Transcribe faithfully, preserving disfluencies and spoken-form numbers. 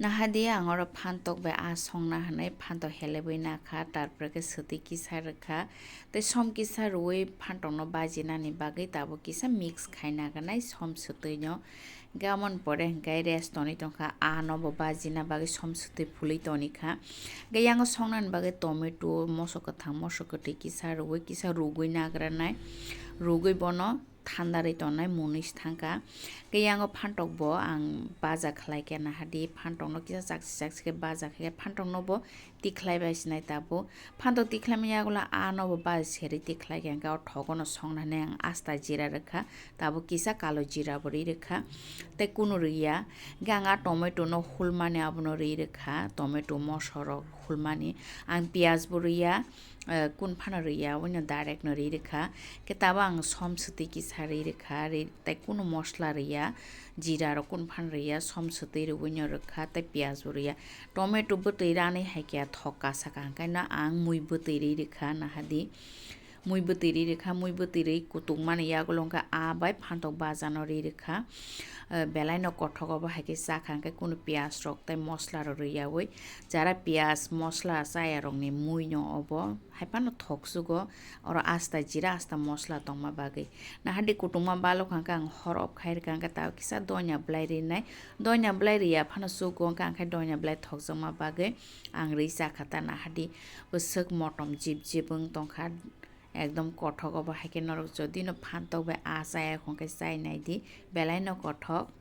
Nahadi ang oro phantok bai aa songna hwnwi phantok helebwi nakha, tarpore khe swtwi kisa rwkha. Tei som kisa rwui phantok no bajinani bagwi tabuk kisa mix khaina ganai som swtwi no. Hwnkhe amoni pore hwnkhe rest tonwi tongkha, aa no bo bajina bagwi som swtwi phulwi tonikha. Hwnkhe yango songnani bagwi tomato, moso kwthang, moso kwtwi kisa rwui kisa rugwi nagranai, rugwi bono thandarwi tongnai munwi se thangkha. Hwnkhe yango phantok bo ang baja khlai khe nahadi, phantok no kisa chakchi chakchi khe baja khe phantok no bo tikhlai bai sinai tabuk. Phantok tikhlaimani yagulo aa no bo baja serwi tikhlai khe, hwnkhe o thogo no songnani ang asta jira rwkha, tabuk kisa kalo jira bo rwi rwkha, tei kunu rwya. Hwnkhe ang a tomato no hulmani abono rwi rwkha, tomato moso rok hulmani. Ang piyaj bo rwya, eh, kun phano rwya, abono direct no rwi rwkha. Khe tabuk ang som swtwi kisa rwi rwkha, rwi, tei kunu mosla rwya, jira rok kun phano rwya, som swtwi rwui no rwkha, tei piyaj bo rwya. Tomato bwtwi ranwi hai khe thok kasa kaham, hwnkhe no ang mui bwtwi rwi rwkha, nahadi. Mui bwtwi rwi rwkha, mui bwtwi rwi kutukmani yagulo hwnkhe aa bai phantok baja no rwi rwkha. Eh, belai no kothok obo hai khe chakha, hwnkhe kunu piyaj rok tei mosla rok rwi yaui. Jara piyaj, mosla chaya rokni mui no obo hai phano thok chugo, oro asta jira, asta mosla tongma bagwi. Nahadi kutukma balok hwnkhe ang hor off khai rwkha, hwnkhe tabuk kisa doina bwlai rwnai. Doina bwlai rwya phano chugo, hwnkhe ang khe doina bwlai thokjakma bagwi ang rwi chakha ta nahadi. Bwswk motom jip jip wng tongkha, ekdom kothok obo hai khe norok jodi no phantok bai aa chaya hwnkhe chai naidi, belai no kothok.